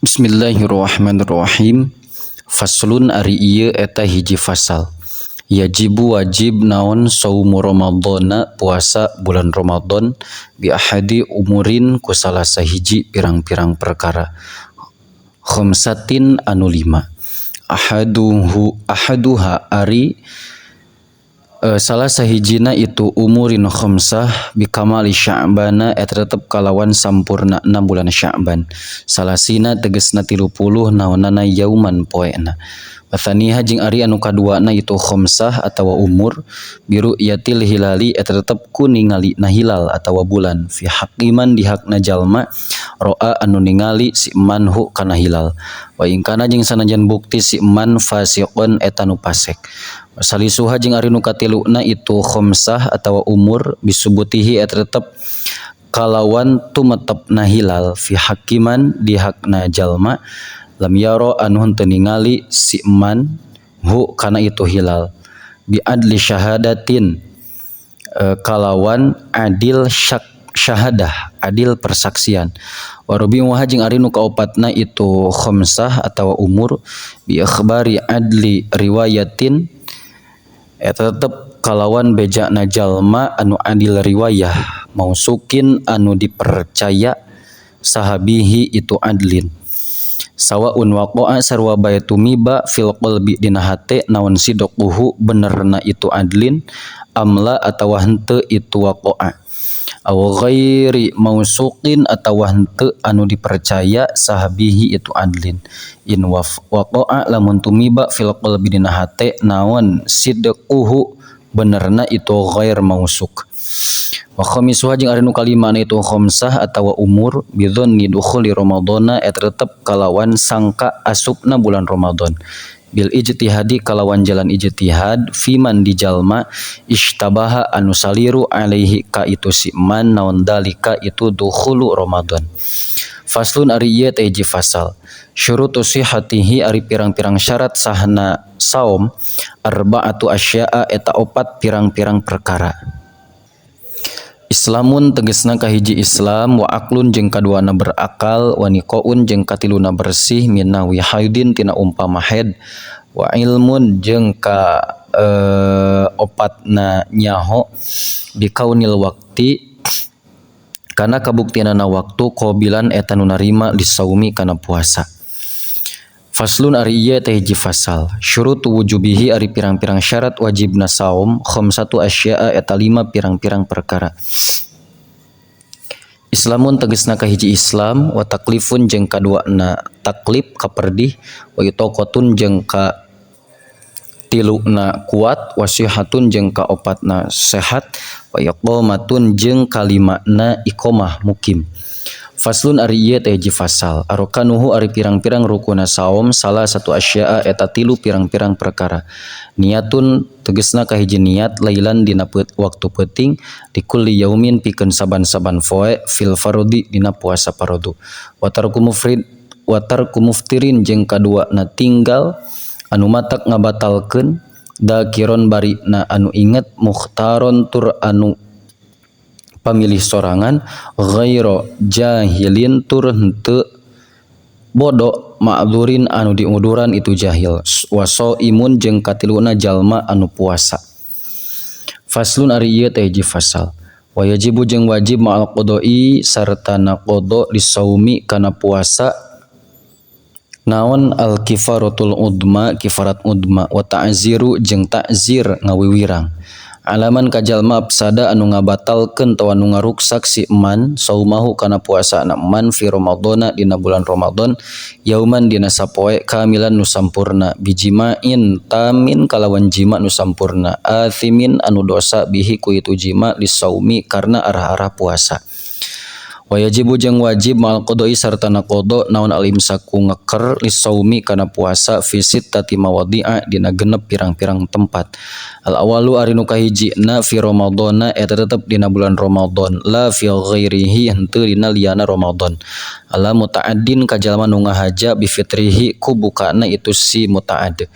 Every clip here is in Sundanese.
Bismillahirrahmanirrahim. Faslun ari ieu eta hiji fasal. Yajibu wajib naon saumu Ramadhana puasa bulan Ramadan bi ahadi umurin ku salah sahiji pirang-pirang perkara. Khamsatin anu lima. Ahaduhu ahaduha ari salah sahijina itu umurin khamsah bikamali Sya'bana eta tetep kalawan sampurna 6 bulan Sya'ban. Salasina tegesna 30 naonana yauman poena. Watsaniha jeung ari anu kaduana itu khamsah atawa umur biru yatil hilali eta tetep ku ningali na hilal atawa bulan fi haqiman di hakna jalma roa anu ningali si man hu kana hilal. Wa in kana jeung sanajan bukti si man fasiqon eta nu fasik. Salisuha jeung ari nu katiluna itu khamsah atawa umur bisubutihi eta tetep kalawan tumetepna hilal fi hakiman di hakna jalma lam yaro anu henteu ningali si man hu kana itu hilal bi adli syahadatin kalawan adil syahadah adil persaksian. Warubi'uha jeung ari nu kaopatna itu khamsah atawa umur bi akhbari adli riwayatin eta tetep kalawan bejana jalma anu adil riwayah mausukin anu dipercaya sahabihi itu adlin. Sawaun waqa'a sarwa bae tumiba fil qalbi dina hate naon sidoquhu benerna itu adlin amla atawa henteu itu waqa'a aw ghairi mausuqin atawa henteu anu dipercaya sahabihi itu adlin. In waqa'a lamun tumiba fil qalbi dina hate naon sidquhu benerna itu ghair mausuk. Wa khamisuha jeung ari nu kalimana itu khamsah atawa umur bidzanni dukhuli Ramadhana eta tetep kalawan sangka asupna bulan Ramadan bil ijtihadi kalawan jalan ijtihad fiman di jalma ishtabaha anu saliru alaihi ka itu si man naon dalika itu dukhulu Ramadan. Faslun ari ieu teh hiji fasal. Syurutu sihhatihi ari pirang-pirang syarat sahna saum arba'atu asya'a eta opat pirang-pirang perkara. Islamun tegesna kahiji Islam wa aqlun jeung kaduana berakal wa niqaun jeung katiluna bersih minawi haidin tina umpama haid wa ilmun jeung ka opatna nyaho bikaunil waqti kana kabuktianana waktu qabilan eta nu narima lisaumi kana puasa. Faslun ari ieu teh hiji fasal. Syurutu wujubihi ari pirang-pirang syarat wajibna saum khamsatu asya'a eta lima pirang-pirang perkara. Islamun tegesna kahiji Islam wa taklifun jeung kaduana taklif kaperdih wa itaqatun jeung ka tiluna kuat wa sihatun jeung kaopatna sehat wa iqamatun jeung kalimana iqamah mukim. Faslun ari ieu teh hiji fasal. Arkanuhu ari pirang-pirang rukuna saum salah satu asya'a eta tilu pirang-pirang perkara. Niatun tegesna kahiji niat lailan dina waktu peuting likulli yaumin pikeun saban-saban poe fil fardi dina puasa fardu. Wa tarku mufrid wa tarku muftirin jeung kaduana tinggal anu matak ngabatalkeun dakiron barina anu inget mukhtaron tur anu pamilih sorangan ghaira jahilin tur henteu bodoh ma'dzurin anu diuduran itu jahil waso imun jeung katiluna jalma anu puasa. Faslun ari ieu teh hiji fasal. Wa yajibu jeung wajib ma'al qada'i sartana qada lisaumi kana puasa naon al kifaratul udma kifarat udma wa ta'ziru jeung ta'zir ngawiwirang. Alaman kajalma afsada anu ngabatalkeun atawa anu ngaruksak si man saumahu kana puasana man fi Ramadhana dina bulan Ramadan yauman dina sapoe kamilan nu sampurna bijima'in tamin kalawan jima nu sampurna athimin anu dosa bihi ku itu jima lisaumi karena arah-arah puasa. Wa yajibu jeung wajib ma'al qada'i sartana qada naon al imsaku ngeker lisaumi kana puasa fi sittati mawadi'a dina genep pirang-pirang tempat. Al awalu ari nu kahijina fi Ramadhana eta tetep dina bulan Ramadan la fi ghairihi henteu dina liyana Ramadan. Ala muta'addin ka jalma nu ngahaja bi fitrihi ku bukana itu si muta'ad.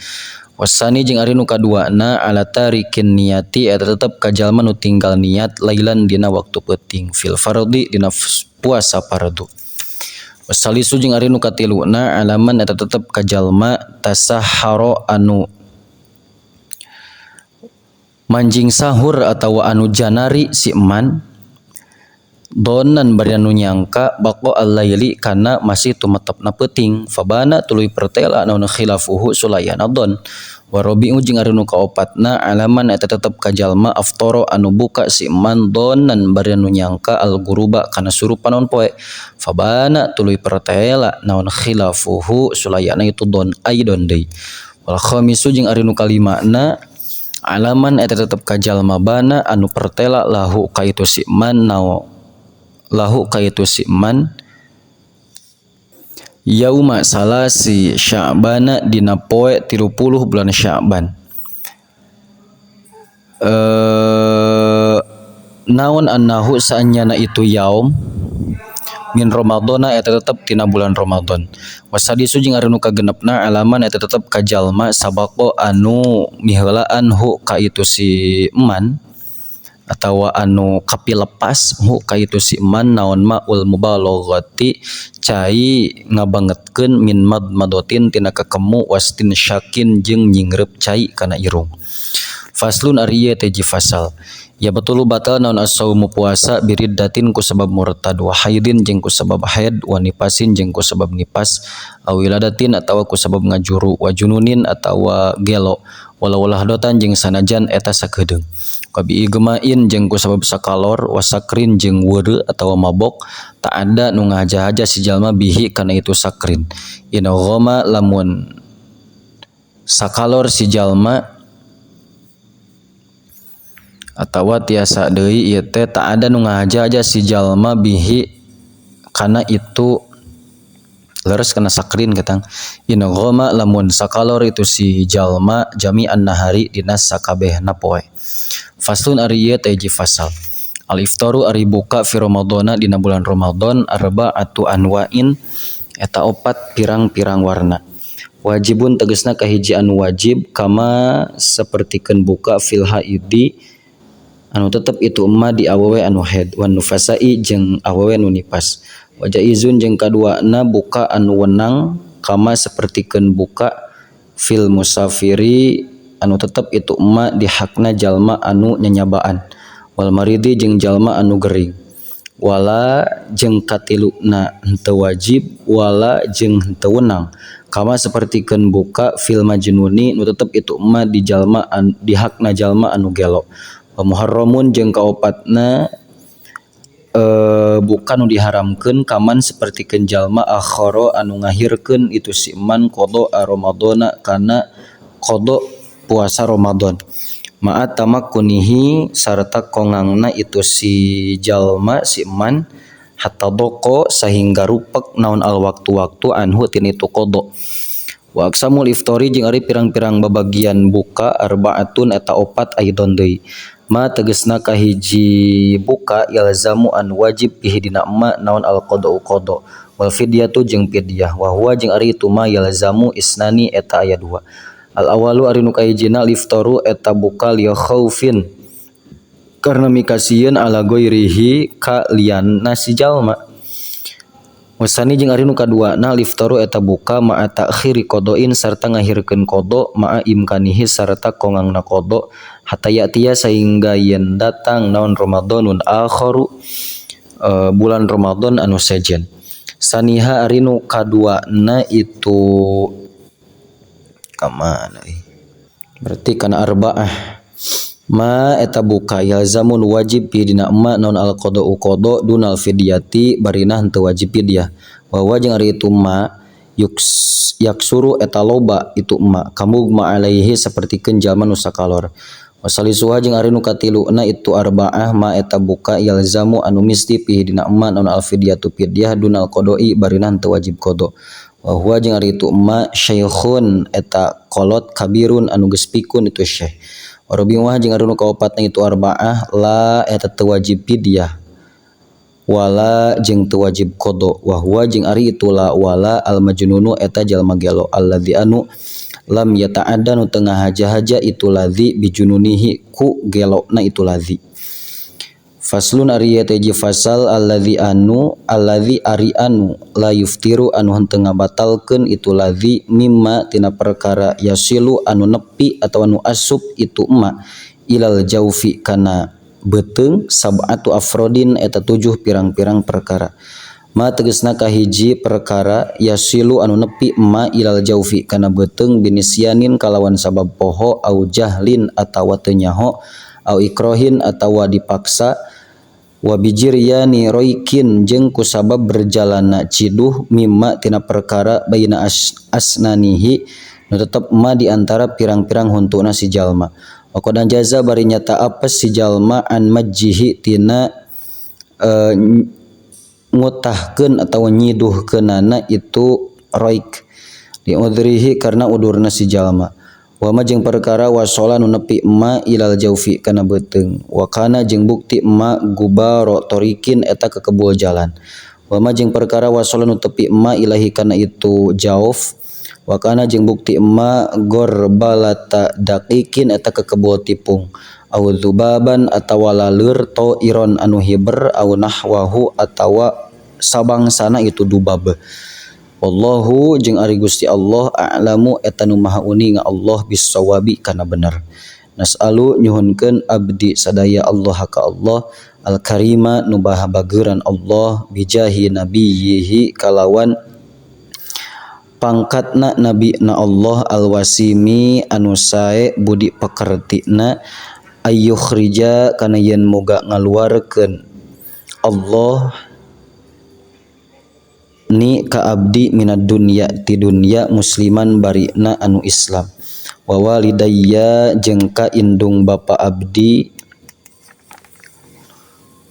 Wasani jeung ari nu kaduana ala tarikin niyati eta tetep ka jalma nu tinggal niat lailan dina waktu peuting fil fardi dina puasa fardu. Wasalisu jeung ari nu katiluna alaman eta tetep ka jalma tasahhara anu manjing sahur atawa anu janari si eman donan bari anu nyangka baqa al-laili kana masih tumetepna peuting fabana tuluy pertela naon khilafuhu sulayana don. Wa rabi'u jeung ari nu kaopatna alaman eta tetep ka jalma aftara anu buka si eman donan bari anu nyangka al-guruba kana surup panon poe fabana tuluy pertela naon khilafuhu sulayana itu don aidon deui. Wal khamisu jeung ari nu kalimana alaman eta tetep ka jalma bana anu pertela lahu ka itu si eman nao lahu ka itu si eman yauma salasi Sya'bana dina poe 30 bulan Sya'ban. Naon annahu saanyana itu yaum min Ramadhana eta tetep tina bulan Ramadan. Wasadisu jeung ari nu kagenepna alaman eta tetep ka jalma sabaqo anu miheulaan hu ka itu si eman atawa anu kapilepas hu ka itu si eman naon ma ul mubalaghati cai ngabangetkeun min madmadotin tina kekemu wastin syakin jeung nyingreup cai kana irung. Faslun ari ieu teh fasal. Ya betul batal naon as-saumu puasa biriddatin ku sabab murtad wa haidin jeung ku sabab haid wa nifasin jeung ku sabab nipas aw wiladatin atawa ku sabab ngajuru wa jununin atawa gelo walau lahdotan jeung sanajan eta sakedeung wa bi igmain jeung ku sabab sakalor wa sakrin jeung weureu atawa mabok ta'ada nu ngahaja-haja si jalma bihi kana itu sakrin in ghama lamun sakalor si jalma atawa tiasa deui ieu teh ta'ada nu ngahaja-haja si jalma bihi kana itu leres kana sakrin ketang in ghama lamun sakalor itu si jalma jami'an nahari dina sakabehna poe. Faslun ari ieu teh hiji fasal. Al iftaru ari buka fi Ramadhana dina bulan Ramadan arba'atu anwa'in eta opat pirang-pirang warna. Wajibun tegasna kahiji anu wajib kama sapertikeun buka fil haidi anu tetep itu emma di awewe anu haid wan nufasai jeung awewe nu nipas. Wa jaizun jeung kaduana buka anu wenang kama sapertikeun buka fil musafiri anu tetep itu emma di hakna jalma anu nyanyabaan wal maridi jeung jalma anu gering wala jeung katiluna henteu wajib wala jeung henteu wenang kama sapertikeun buka fil majnuni nu tetep itu emma di jalma di hakna jalma anu gelo wa muharramun jeung kaopatna buka nu diharamkeun kaman sapertikeun jalma akhara anu ngahirkeun itu si eman qada Ramadhana kana qada puasa Ramadan ma'at tamakkunihi sarta kongangna itu si jalma si eman hatta doko sehingga rupek naon al waktu-waktu anhu tina itu qada. Wa aqsamul iftori jeung ari pirang-pirang babagian buka arbaatun eta opat aidon deui. Ma tegesna kahiji buka ilzamu an wajib bihi dina emma naon al qada'u qada wal fidyatu jeung fidyah wa huwa jeung ari itu ma yalzamu isnani eta aya dua. Al awalu ari nu kahijina liftaru eta buka li khaufin karena mikasieun ala ghairihi ka lianna si jalma. Wasani jeung ari nu kaduana liftaru eta buka ma'a ta'khiri qada'in sarta ngahirkeun qada ma'a imkanihi sarta kongangna qada hatta ya'tiya sehingga yen datang naon Ramadanun akharu bulan Ramadan anu sejen. Saniha ari nu kaduana itu kamana berarti kana arba'ah ma eta buka yalzamun wajib pi dina emma naon al qada'u qada dunal fidyati barina henteu wajib fidyah wa huwa jeung ari itu ma yaksuru eta loba itu emma kamugma alaihi sapertikeun jalma nu sakalor. Wasalisuha jeung ari nu katiluna itu arba'ah ma eta buka yalzamu anu misti pi dina emma naon al fidyatu fidyah dunal qada'i barina henteu wajib qada. Wa huwa jeung ari itu emma syaikhun eta kolot kabirun anu geus pikun itu syekh. Wa rabi'uha jeung ari nu kaopatna itu arba'ah la eta teu wajib fidyah wala jeung teu wajib qada wa huwa jeung ari itu la wala al majnunu eta jalma gelo alladzi anu lam yata'adda nu teu ngahaja-haja itu ladzi bijununihi ku gelona itu ladzi. Faslun ari ieu teh hiji fasal alladzi anu alladzi ari anu la yuftiru anu henteu ngabatalkeun itu ladzi mimma tina perkara yasilu anu nepi atawa anu asup itu ma ilal jaufi kana beuteung sab'atu afrodin eta 7 pirang-pirang perkara. Ma tegasna kahiji perkara yasilu anu nepi ma ilal jaufi kana beuteung binisyanin kalawan sabab poho au jahlin atawa teu nyaho au ikrohin atawa dipaksa wa bijiryani roikin jeung kusabab berjalana ciduh mimma tina perkara baina asnanihi nu tetep ma di antara pirang-pirang huntuna si jalma. Wa qad jaza bari nyata apes si jalma an majjihi tina ngutahkeun atawa nyiduhkeunana itu roik li udrihi karena udurna si jalma. Wa ma jeung perkara wasola nu nepi ma ilal jaufi kana beuteung wa kana jeung bukti ma gubaro torikin eta kekebul jalan. Wa ma jeung perkara wasola nu tepi ma ilahi kana itu jauf wa kana jeung bukti ma gorbalata daqikin eta kekebul tipung au dzubaban atawa laleur to iron anu hiber au nahwahu atawa sabangsana itu dubab. Wallahu jeung ari Gusti Allah a'lamu eta nu maha uninga Allah bisawabi kana bener. Nas'alu nyuhunkeun abdi sadaya Allah ka Allah al-karima nu maha bageuran Allah bijahi nabiyhi kalawan pangkatna nabi na Allah al-wasimi anu sae budi pekertina ayyukhrija kana yen moga ngaluarkeun Allah ni ka abdi minad dunya ti dunya musliman barina anu Islam wa walidayya jeung ka indung bapa abdi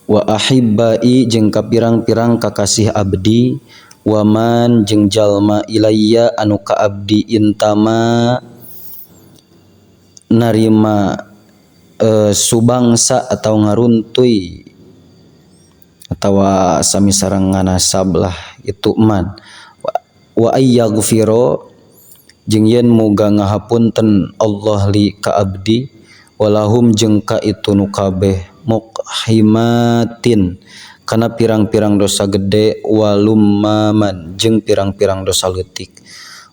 wa ahibbai jeung ka pirang-pirang kakasih abdi wa man jeung jalma ilayya anu ka abdi intama narima subangsa atau ngaruntuy atawa sami sareng nganasab lah itu man wa ayyaghfiro jeung yen moga ngahapunten Allah li ka abdi walahum jeung ka itu nu kabeh muqhimatin kana pirang-pirang dosa gede walummaman jeung pirang-pirang dosa leutik.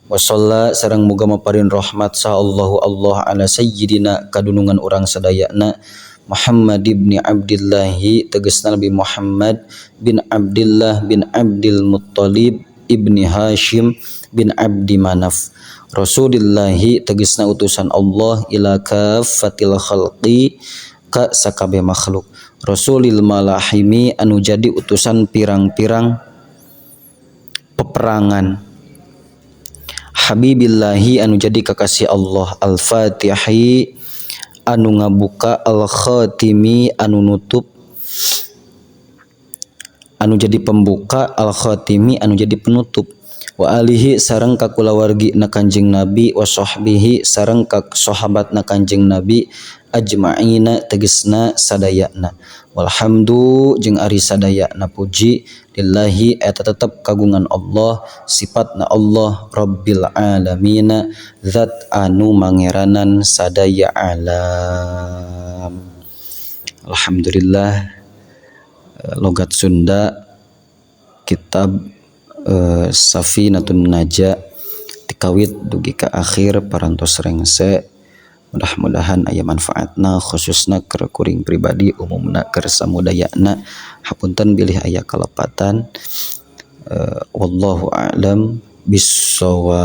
Wa shalla sareng muga maparin rahmat sa Allahu Allah ala sayyidina kadunungan urang sadayana Muhammad ibni Abdillahi tegasna Nabi Muhammad bin Abdillah bin Abdil Muttalib ibni Hashim bin Abdi Manaf Rasulillahi tegasna utusan Allah ila kaffatil khalqi ka sakabeh makhluk Rasulil malahimi anu jadi utusan pirang-pirang peperangan Habibillahi anu jadi kakasih Allah Al-Fatihi anu ngabuka Al-Khatimi anu nutup anu jadi pembuka Al-Khatimi anu jadi penutup wa alihi sareng ka kulawargi na Kanjeng Nabi wa sahbihi sareng ka sahabat na Kanjeng Nabi ajma'ina tegesna sadayana walhamdu jeung ari sadayana puji lillahi eta tetep kagungan Allah sifatna Allah rabbil alamina zat anu mangeranan sadaya alam. Alhamdulillah logat Sunda kitab Safinatun Naja tikawit dugi ka akhir parantos rengse. Mudah-mudahan aya manfaatna khususna keur kuring pribadi umumna keur samudayana. Hapunten bilih aya kalepatan. Wallahu a'lam bissawab.